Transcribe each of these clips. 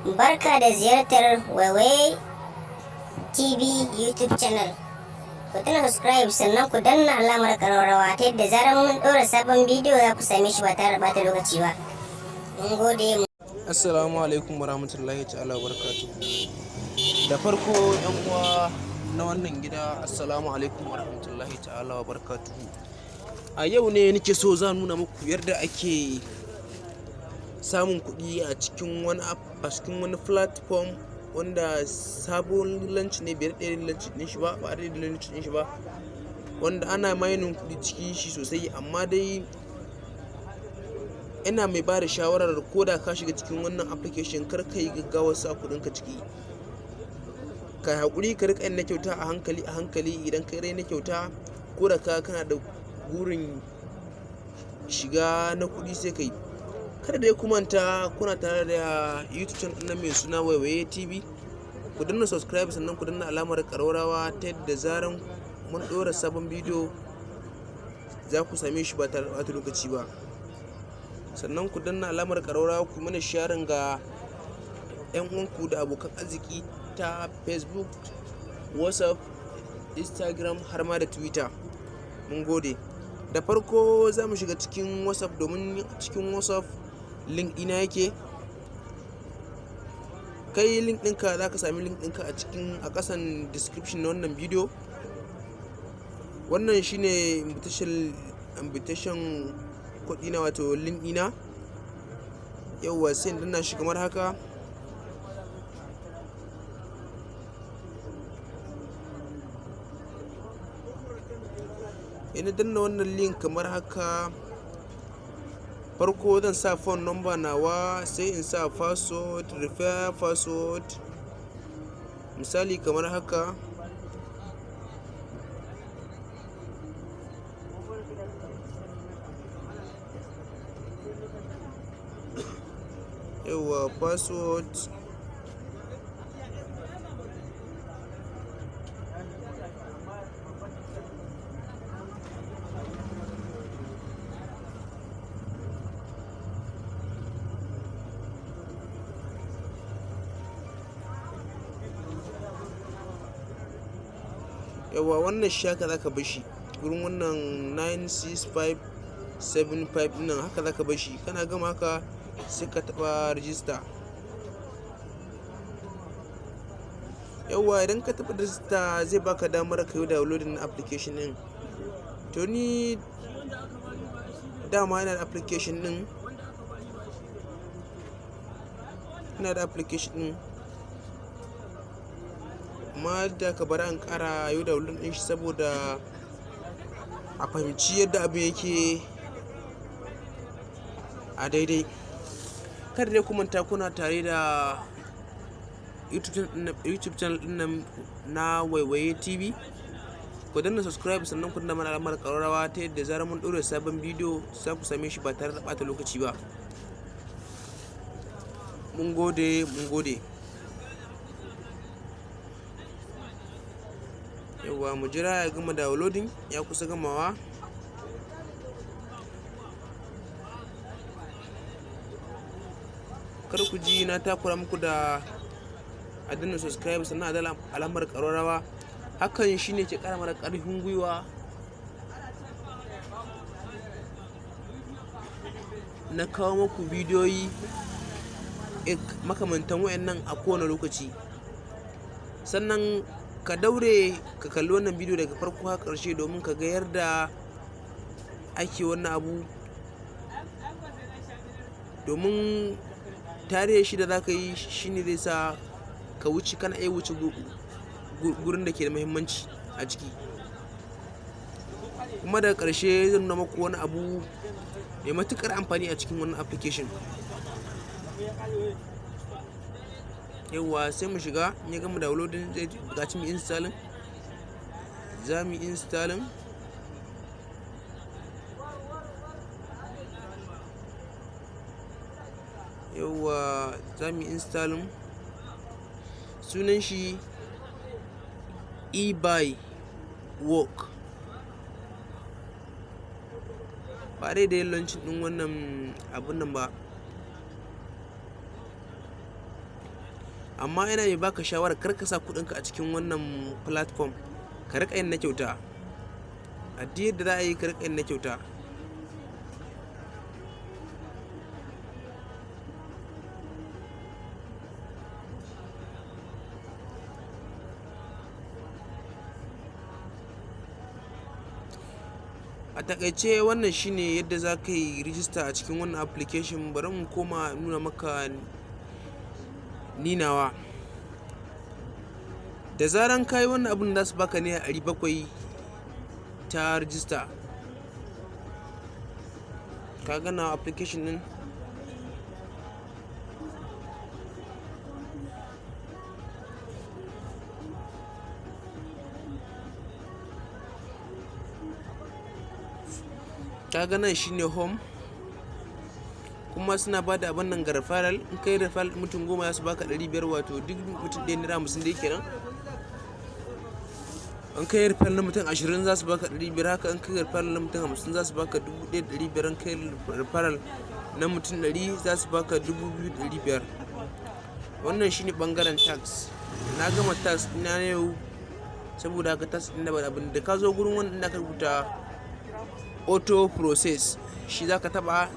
Barka da ziyartar Waiwaye TV YouTube channel. Ku tuna subscribe, sannan ku danna alamar ƙararrawa ta yadda zarar mun ɗora sabon bidiyo za ku same shi ba tare da ɓata lokaci ba. Mun gode. Assalamu alaikum warahmatullahi ta'ala wabarakatuh. Da farko, yan uwa na wannan gida, assalamu alaikum warahmatullahi ta'ala wabarakatuh. A yau ne nake so za nuna muku yadda ake samun kuɗi a cikin wani app, a cikin wani platform wanda sabon launch ne, bai daɗe launch ɗin shi ba, ba a daɗe launch ɗin shi ba, wanda ana mining kuɗi cikin shi sosai. Amma dai ina mai ba da shawarar, ko da ka shiga cikin wannan application, kar ka yi gaggawar sa kuɗinka ciki. Ka haƙuri, ka riƙa yin na kyauta a hankali a hankali. Idan ka yi na kyauta, ko da ka kana da burin shiga na kuɗi, sai ka yi. Kada dai ku manta, kuna tare da YouTube channel ɗin mai suna Waiwaye TV. Ku danna subscribe, sannan ku danna alamar ƙararrawa ta yadda zaran mun ɗora sabon bidiyo za ku same shi ba tare da ɓata lokaci ba. Sannan ku danna alamar ƙararrawa, ku mana sharing ga 'yan uwanku da abokan arziki ta Facebook, WhatsApp, Instagram, har ma da Twitter. Mun gode. Da farko za mu shiga cikin WhatsApp, domin cikin WhatsApp link ɗina yake. Kai, link ɗinka, za ka sami link ɗinka a cikin a ƙasan description na wannan bidiyo. Wannan shine invitation code ɗina, wato link ɗina. Yauwa, sai in danna shi kamar haka. Ina danna wannan link kamar haka. Farko zan sa phone number nawa, sai in sa password, repair password, misali kamar haka. Yauwa, password. Yauwa, wannan shi haka zaka bar shi gurin wannan 96575 nan, haka zaka bar shi. Kana gama haka, sai ka taba register. Yauwa, idan ka taba register, zai baka damar ka yi downloading na application din. To, ni dama ina da application din, ina da application din, amma da ka bari an kara yi download din shi saboda a fahimci yadda abin yake a daidai. Kada dai ku manta, kuna tare da YouTube channel din nan na Waiwaye TV. Ku danna subscribe, sannan ku danna mana alamar ƙararrawa ta yadda zarar mun ɗora sabon bidiyo za ku same shi ba tare da ɓata lokaci ba. Mun gode, mun gode. Yauwa, mu jira ya gama downloading, ya kusa gamawa. Kar ku ji na takura muku da a danna subscribe, sannan a danna alamar ƙararrawa. Hakan shine ke ƙara mana ƙarfin gwiwa na kawo muku bidiyoyi makamantan wayannan a kowane lokaci. Sannan ka daure ka kalli wannan bidiyo daga farko har ƙarshe domin ka ga yadda ake wannan abu, domin tarihi shi da za ka yi shine zai sa ka wuce, kana iya wuce gurin da ke da muhimmanci a ciki. Kuma daga ƙarshe zan nuna muku wani abu mai matuƙar amfani a cikin wannan application. Yauwa, sai mu shiga. In ya gama downloading, zai buƙaci mu installing. Za mu installing. Yauwa, za mu installing. Sunan shi eBay Work. Ba dai da yin launching din wannan abun nan ba. Amma ina mai baka shawarar kar ka sa kuɗinka a cikin wannan platform, ka riƙa yin na kyauta. A duk yadda za a yi, ka riƙa yin na kyauta. A takaice, wannan shine yadda za ka yi rijista a cikin wannan application. Bari mu koma nuna maka ninawa. Da zaran ka yi wannan abin, za su baka ₦700 ta rijista. Ka gana application din. Kaga nan shine home, kuma suna ba da abin nan ga referral. In kai referral mutum 10, za su baka 500, wato duk mutum ɗaya ₦50 dai kenan. In kai referral na mutum 20, za su baka 500. Haka in kai referral na mutum 50, za su baka 1500. In kai referral na mutum 100, za su baka 2500. Wannan shine bangaren task. Na gama task na yau, saboda haka task ɗin da abin da ka zo gurin wannan da ka rubuta auto process, shi za ka taba.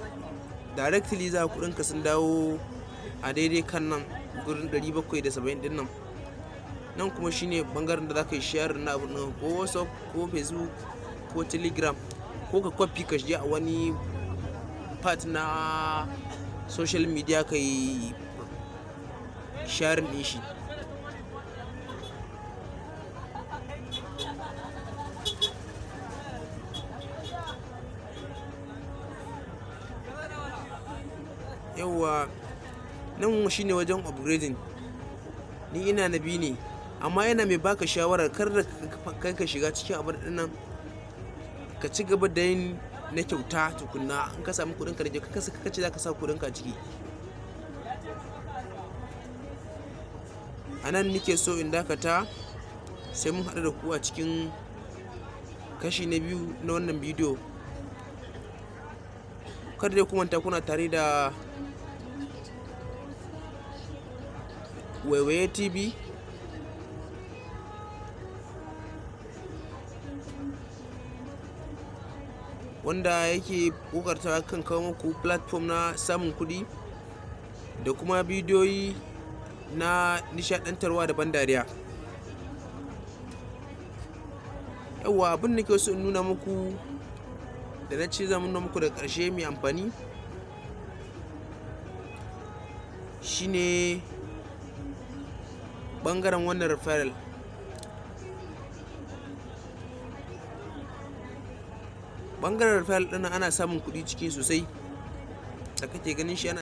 Directly za kudinka sun dawo a daidai kan nan gurin 770 din nan. Nan kuma shine bangaren da za ka yi share na abu ko WhatsApp ko Facebook ko Telegram, ko ka copy ka je a wani part na social media ka yi sharing din shi. Yauwa, nan shine wajen upgrading. Ni ina na biyu ne, amma yana mai baka shawarar kar da kai ka shiga cikin abin nan, ka ci gaba da yin na kyauta tukunna. In ka samu kuɗin ka da ka ka ce za ka sa kuɗin ka ciki. A nan nike so in dakata, sai mun haɗu da ku a cikin kashi na biyu na wannan bidiyo. Kada dai ku manta, kuna tare da Waiwaye TV. Wanda yake kokarta kan kawo muku platform na samun kuɗi da kuma bidiyoyi na nishaɗantarwa da ban dariya. Yauwa, abin da ke so in nuna muku da na ce zan nuna muku da ƙarshe mai amfani shine ɓangaren wannan referral. Ɓangaren referral ɗin ana samun kuɗi ciki sosai da kake ganin shi ana